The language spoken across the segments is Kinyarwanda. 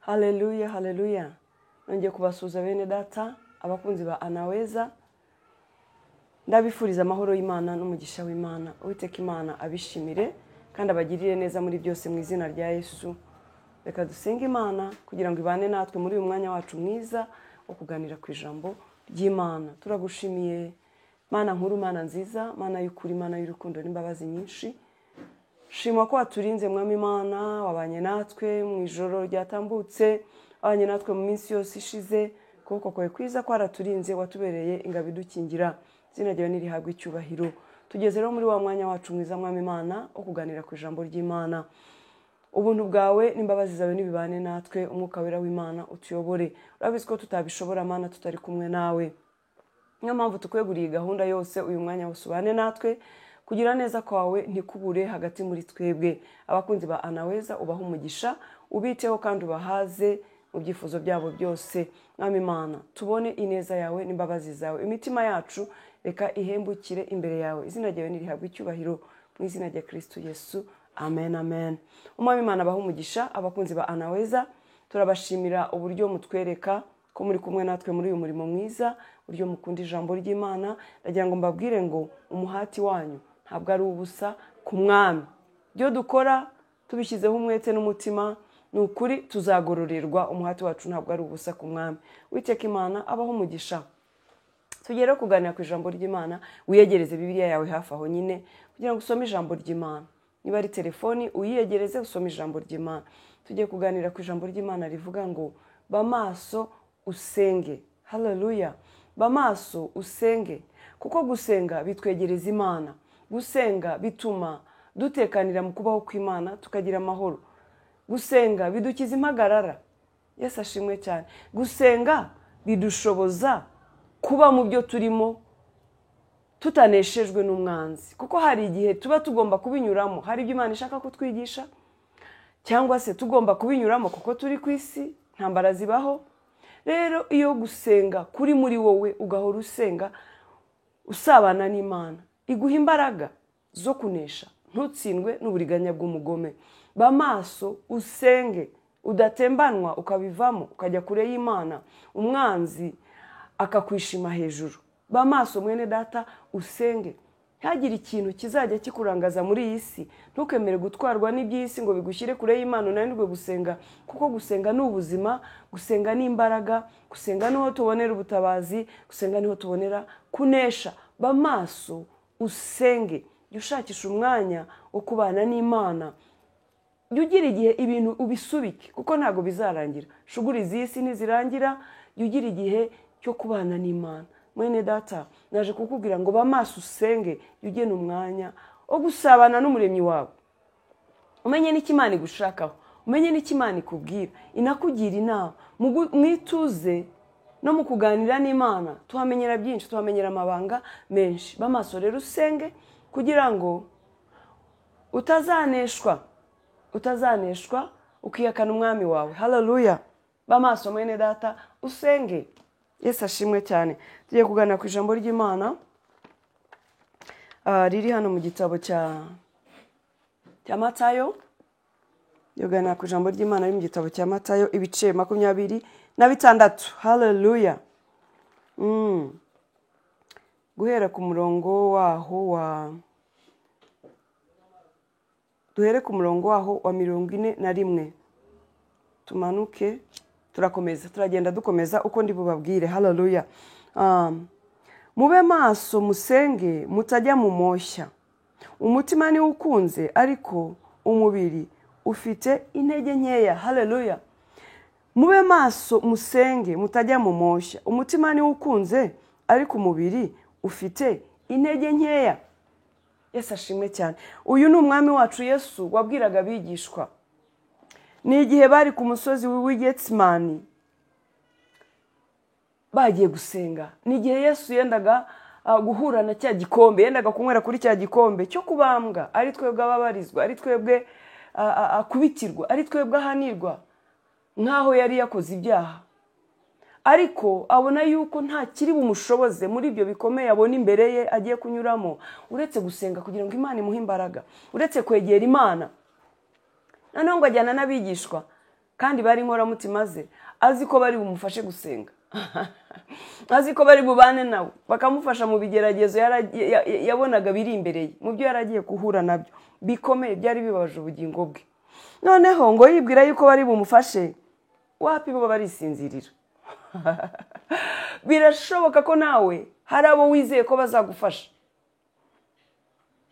Haleluya, haleluya. Nongeye kubasuhuza bene data, abakunzi ba Anaweza. Ndabifuriza amahoro y'Imana n'umugisha w'Imana. Uwiteka Imana abishimire kandi abagirire neza muri byose mu izina rya Yesu. Reka dusenge Imana kugira ngo ibane natwe muri uyu mwanya wacu mwiza wo kuganira ku ijambo ry'Imana. Turagushimiye Mana nkuru, Mana nziza, Mana y'ukuri, Mana y'urukundo n'imbabazi nyinshi. Shima ko waturinze Mwami Imana, wabanye natwe mu ijoro ryatambutse, wabanye natwe mu minsi yose ishize. Ukuboko kwawe kwiza kwaraturinze, watubereye ingabo idukingira. Izina ryawe nirihabwe icyubahiro. Tugeze rero muri wa mwanya wacu mwiza Mwami Imana wo kuganira ku ijambo ry'Imana. Ubuntu bwawe n'imbabazi zawe nibibane natwe, umwuka wera w'Imana utuyobore. Urabizi ko tutabishobora Mana tutari kumwe nawe. Niyo mpamvu tukweguriye gahunda yose, uyu mwanya wose ubane natwe, kugira neza kwawe ntikubure hagati muri twebwe. Abakunzi ba Anaweza ubahe umugisha, ubiteho kandi ubahaze mu byifuzo byabo byose. Mwami Imana, tubone ineza yawe n'imbabazi zawe. Imitima yacu reka ihembukire imbere yawe. Izina ryawe nirihabwe icyubahiro mu izina rya Kristo Yesu. Amen, amen. Umwami Imana abahe umugisha. Abakunzi ba Anaweza, turabashimira uburyo mutwereka ko muri kumwe natwe muri uyu murimo mwiza, uburyo mukunda ijambo ry'Imana. Ndagira ngo mbabwire ngo umuhati wanyu ntabwo ari ubusa ku Mwami. Ibyo dukora tubishyizeho umwete n'umutima, ni ukuri tuzagororerwa. Umuhati wacu ntabwo ari ubusa ku Mwami. Uwiteka Imana abaho umugisha. Tugere kuganira ku ijambo ry'Imana, wiyegereze Bibiliya yawe hafi aho nyine kugira ngo usome ijambo ry'Imana. Niba ari telefoni uyiyegereze usome ijambo ry'Imana. Tugiye kuganira ku ijambo ry'Imana rivuga ngo ba maso usenge. Haleluya. Ba maso usenge, kuko gusenga bitwegereza Imana. Gusenga bituma dutekanira mu kubaho kw'Imana, tukagira amahoro. Gusenga bidukiza impagarara. Yesu ashimwe cyane. Gusenga bidushoboza kuba mu byo turimo tutaneshejwe n'umwanzi, kuko hari igihe tuba tugomba kubinyuramo. Hari ibyo Imana ishaka kutwigisha, cyangwa se tugomba kubinyuramo kuko turi ku isi, ntambara zibaho. Rero iyo gusenga kuri muri wowe, ugahora usenga usabana n'Imana, iguha imbaraga zo kunesha, ntutsindwe n'uburiganya bw'umugome. Ba maso usenge, udatembanwa ukabivamo ukajya kure y'Imana, umwanzi akakwishima hejuru. Ba maso mwene data usenge, ntihagire ikintu kizajya kikurangaza muri iyi si. Ntukemere gutwarwa n'iby'isi ngo bigushyire kure y'Imana unanirwe gusenga, kuko gusenga ni ubuzima, gusenga ni imbaraga, gusenga niho tubonera ubutabazi, gusenga niho tubonera kunesha. Ba maso usenge, jya ushakisha umwanya wo kubana n'Imana. Jya ugira igihe ibintu ubisubike, kuko ntabwo bizarangira. Shuguri z'isi ntizirangira. Jya ugira igihe cyo kubana n'Imana. Mwene data, naje kukubwira ngo ba maso usenge, jya ugena umwanya wo gusabana n'umuremyi wawe. Umenye n'icyo Imana igushakaho, umenye n'icyo Imana ikubwira, inakugira inama. Mwituze no mu kuganira n'Imana tuhamenyera byinshi, tuhamenyera amabanga menshi. Ba maso rero usenge kugira ngo utazaneshwa ukihakana umwami wawe. Haleluya. Ba maso mwene data usenge. Yesu ashimwe cyane. Tugiye kuganira ku ijambo ry'Imana riri hano mu gitabo cya Matayo. Tuganira ku ijambo ry'Imana riri mu gitabo cya Matayo ibice 26. Haleluya. Guhera ku murongo waho wa duhere ku murongo waho wa 41 tumanuke, turakomeza, turagenda dukomeza uko ndi bubabwire. Haleluya. Mube maso musenge, mutajya mu moshya. Umutima ni ukunze, ariko umubiri ufite intege nkeya. Haleluya. Mube maso musenge, mutajya mu moshya. Umutima ni ukunze, ariko umubiri ufite intege nkeya. Yesu ashimwe cyane. Uyu ni umwami wacu Yesu wabwiraga abigishwa. Ni igihe bari ku musozi w'i Getsemani bagiye gusenga. Ni igihe Yesu yendaga guhura na cya gikombe, yendaga kunywera kuri cya gikombe cyo kubambwa, ari twebwe ababarizwa, ari twebwe akubitirwa, ari twebwe ahanirwa nkaho yari yakoze ibyaha. Ariko abona yuko nta kiri bumushoboze muri ibyo bikomeye abona imbere ye agiye kunyuramo, uretse gusenga kugira ngo Imana imuhe imbaraga, uretse kwegera Imana. Noneho ngo ajyana n'abigishwa. Kandi bari inkoramutima ze, azi ko bari bumufashe gusenga, azi ko bari bubane nawe bakamufasha mu bigeragezo yabonaga biri imbere ye, mu byo yaragiye guhura nabyo bikomeye byari bibabaje ubugingo bwe. Noneho ngo yibwira yuko bari bumufashe, wapi, bo barisinzirira. Birashoboka ko nawe hari abo wizeye ko bazagufasha,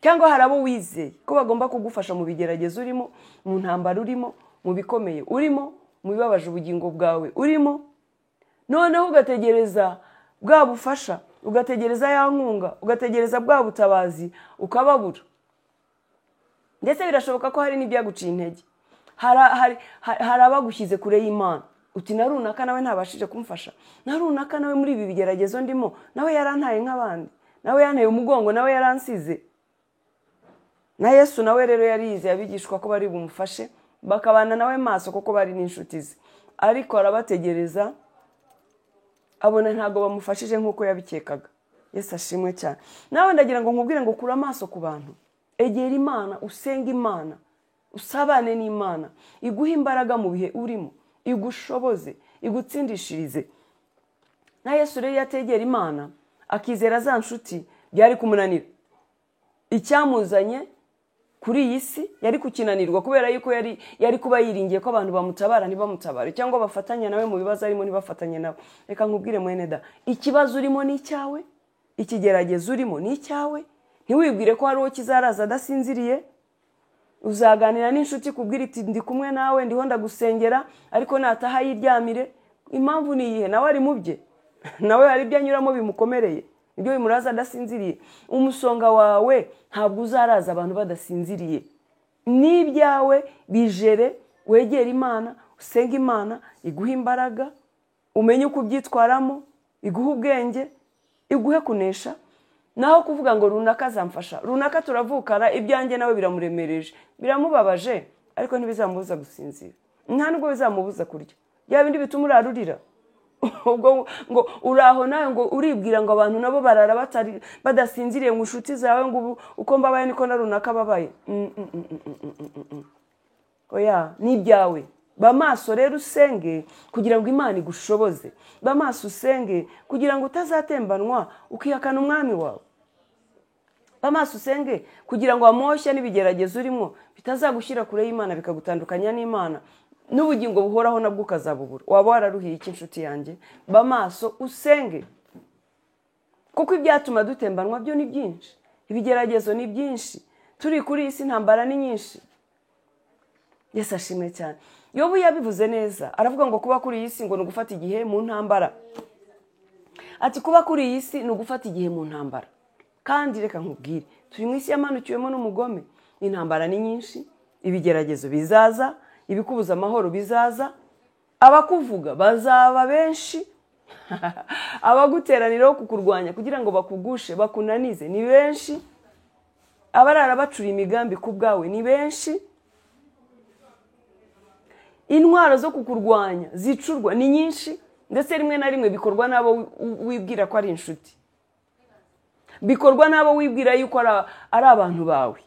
cyangwa hari abo wizeye ko bagomba kugufasha mu bigeragezo urimo, mu ntambara urimo, mu bikomeye urimo, mu bibabaje ubugingo bwawe urimo. Noneho ugategereza bwa bufasha, ugategereza ya nkunga, ugategereza bwa butabazi, ukababura. Ndetse birashoboka ko hari n'ibyaguciye intege, hari abagushyize kure y'Imana, uti na runaka nawe ntabashije kumfasha, na runaka nawe muri ibi bigeragezo ndimo nawe yarantaye nk'abandi, nawe yanteye umugongo, nawe yaransize. Na Yesu nawe rero yari yizeye abigishwa ko bari bumufashe, bakabana nawe maso kuko bari n'inshuti ze, ariko arabategereza abona ntabwo bamufashije nk'uko yabikekaga. Yesu ashimwe cyane. Nawe ndagira ngo nkubwire ngo kura amaso ku bantu, egera Imana, usenge Imana, usabane n'Imana, iguhe imbaraga mu bihe urimo, igushoboze, igutsindishirize. Na Yesu rero yategera Imana akizera za nshuti, byari kumunanira. Icyamuzanye kuri iyi si yari kukinanirwa, kubera yuko yari kuba yiringiye ko abantu bamutabara ntibamutabare, cyangwa bafatanya nawe mu bibazo arimo ntibafatanye nawe. Reka nkubwire mwene da, ikibazo urimo ni icyawe, ikigeragezo urimo ni icyawe. Ntiwibwire ko hari uwo kizaraza adasinziriye. Uzaganira n'inshuti kubwira iti ndi kumwe nawe, ndiho ndagusengera, ariko nataha yiryamire. Impamvu ni iyihe? Nawe ari mu bye, nawe hari ibyo anyuramo bimukomereye, ibyo bimuraza adasinziriye. Umusonga wawe ntabwo uzaraza abantu badasinziriye. N'ibyawe bijere, wegere Imana, usenge Imana, iguhe imbaraga, umenye uko ubyitwaramo, iguhe ubwenge, iguhe kunesha. Naho kuvuga ngo runaka azamfasha, runaka turavukana, ibyanjye nawe biramuremereje, biramubabaje, ariko ntibizamubuza gusinzira, nta nubwo bizamubuza kurya. Bya bindi bituma urarurira, ubwo ngo uraho nawe ngo uribwira ngo abantu nabo barara badasinziriye, ngo inshuti zawe ngo uko mbabaye niko na runaka babaye. Oya, ni ibyawe. Ba maso rero usenge kugira ngo Imana igushoboze. Ba maso usenge kugira ngo utazatembanwa ukihakana umwami wawe. Ba maso usenge kugira ngo amoshya n'ibigeragezo urimo bitazagushyira kure y'Imana, bikagutandukanya n'Imana, n'ubugingo buhoraho nabwo ukazabubura. Waba wararuhiye iki inshuti yanjye? Ba maso usenge, kuko ibyatuma dutembanwa byo ni byinshi, ibigeragezo ni byinshi, turi kuri iyi si intambara ni nyinshi. Yesu ashimwe cyane. Yobu yabivuze neza, aravuga ngo kuba kuri iyi si ngo ni ugufata igihe mu ntambara. Ati kuba kuri iyi si ni ugufata igihe mu ntambara. Kandi reka nkubwire, turi mu isi yamanukiwemo n'umugome, intambara ni nyinshi, ibigeragezo bizaza, ibikubuza amahoro bizaza, abakuvuga bazaba benshi, abaguteraniraho kukurwanya kugira ngo bakugushe bakunanize ni benshi, abarara bacura imigambi ku bwawe ni benshi, intwaro zo kukurwanya zicurwa ni nyinshi, ndetse rimwe na rimwe bikorwa n'abo wibwira ko ari inshuti, bikorwa n'abo wibwira yuko ari abantu bawe.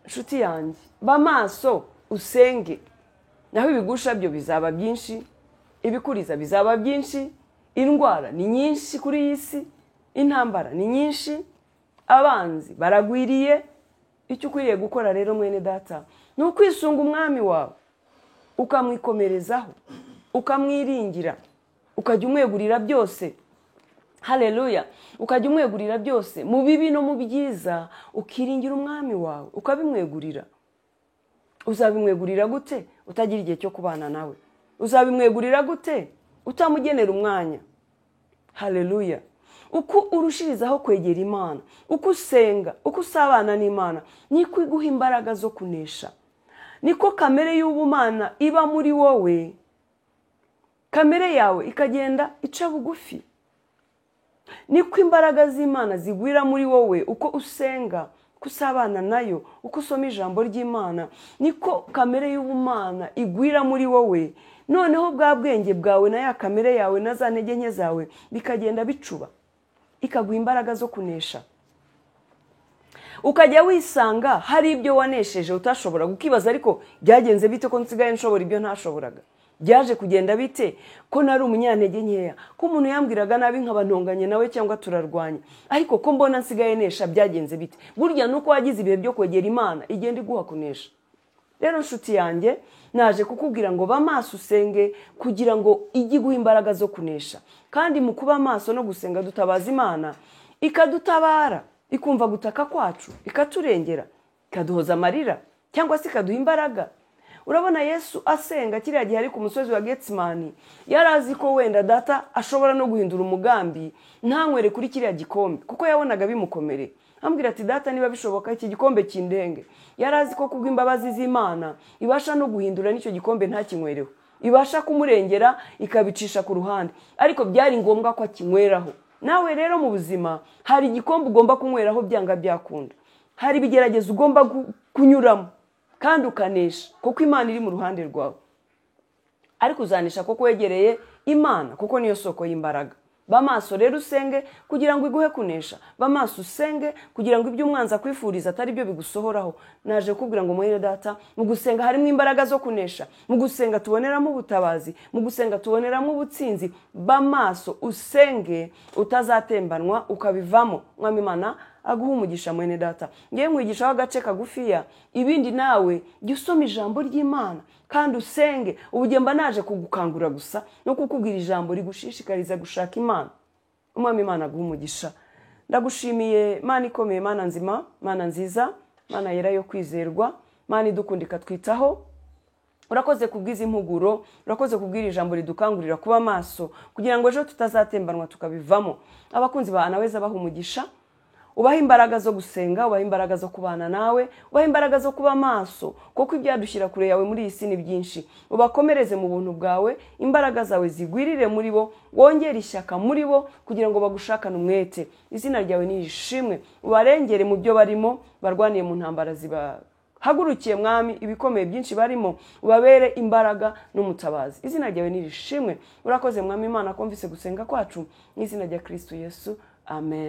Inshuti yanjye, ba maso usenge, naho ibigusha byo bizaba byinshi, ibikuriza bizaba byinshi, indwara ni nyinshi kuri iyi si, intambara ni nyinshi, abanzi baragwiriye. Icyo ukwiriye gukora rero mwene data ni ukwisunga umwami wawe, ukamwikomerezaho, ukamwiringira, ukajya umwegurira byose. Haleluya! Ukajya umwegurira byose, mu bibi no mu byiza, ukiringira umwami wawe, ukabimwegurira. Uzabimwegurira gute utagira igihe cyo kubana nawe? Uzabimwegurira gute utamugenera umwanya? Haleluya! Uko urushirizaho kwegera Imana, uko usenga, uko usabana n'Imana, niko iguha imbaraga zo kunesha, niko kamere y'ubumana iba muri wowe, kamere yawe ikagenda ica bugufi, niko imbaraga z'Imana zigwira muri wowe. Uko usenga, uko usabana nayo, uko usoma ijambo ry'Imana, niko kamere y'ubumana igwira muri wowe. Noneho bwa bwenge bwawe na ya kamere yawe na za ntege nke zawe bikagenda bicuba, ikaguha imbaraga zo kunesha. Ukajya wisanga hari ibyo wanesheje utashobora, ukibaza ariko byagenze bite ko nsigaye nshobora ibyo ntashoboraga? Byaje kugenda bite ko nari umunyantege nkeya, ko umuntu yambwiraga nabi nkaba ntonganye nawe cyangwa turarwanya, ariko ko mbona nsigaye nesha, byagenze bite? Burya nuko wagize ibihe byo kwegera Imana, igenda iguha kunesha. Rero nshuti yanjye, naje kukubwira ngo ba maso usenge kugira ngo ijye iguha imbaraga zo kunesha. Kandi mu kuba maso no gusenga dutabaza Imana, ikadutabara, ikumva gutaka kwacu, ikaturengera, ikaduhoza amarira cyangwa se ikaduha imbaraga. Urabona Yesu asenga kiriya gihe ari ku musozi wa Getsimani, yari azi ko wenda data ashobora no guhindura umugambi ntanywere kuri kiriya gikombe, kuko yabonaga bimukomereye. Ambwira ati data niba bishoboka iki gikombe kindenge. Yari azi ko kubw'imbabazi z'Imana ibasha no guhindura n'icyo gikombe ntakinywereho, ibasha kumurengera ikabicisha ku ruhande, ariko byari ngombwa ko akinyweraho. Nawe rero mu buzima hari igikombe ugomba kunyweraho byanga byakunda, hari ibigeragezo ugomba kunyuramo kandi ukanesha, kuko Imana iri mu ruhande rwawe. Ariko uzanesha kuko wegereye Imana, kuko niyo soko y'imbaraga. Ba maso rero usenge kugira ngo iguhe kunesha. Ba maso usenge kugira ngo ibyo umwanzi akwifuriza atari byo bigusohoraho. Naje kukubwira ngo mwene data, mu gusenga harimo imbaraga zo kunesha, mu gusenga tuboneramo ubutabazi, mu gusenga tuboneramo ubutsinzi. Ba maso usenge utazatembanwa ukabivamo. Mwami Imana aguha umugisha mwene data. Ngiye nkwigishaho agace kagufiya, ibindi nawe jya usoma ijambo ry'Imana kandi usenge. Ubu mba naje kugukangura gusa no kukubwira ijambo rigushishikariza gushaka Imana. Umwami Imana aguha umugisha. Ndagushimiye Mana ikomeye, Mana nzima, Mana nziza, Mana yera yo kwizerwa, Mana idukunda ikatwitaho. Urakoze kubwiza impuguro, urakoze kubwira ijambo ridukangurira kuba maso kugira ngo ejo tutazatembanwa tukabivamo. Abakunzi ba Anaweza baha umugisha, ubaha imbaraga zo gusenga, ubaha imbaraga zo kubana nawe, ubaha imbaraga zo kuba maso, kuko ibyadushyira kure yawe muri iyi si ni byinshi. Ubakomereze mu buntu bwawe, imbaraga zawe zigwirire muri bo, wongere ishyaka muri bo kugira ngo bagushakane umwete. Izina ryawe ni ishimwe, ubarengere mu byo barimo, barwaniye mu ntambara zibahagurukiye Mwami, ibikomeye byinshi barimo, ubabere imbaraga n'umutabazi. Izina ryawe ni ishimwe. Urakoze Mwami Imana ko mvise gusenga kwacu, mu izina rya Kristo Yesu, amen.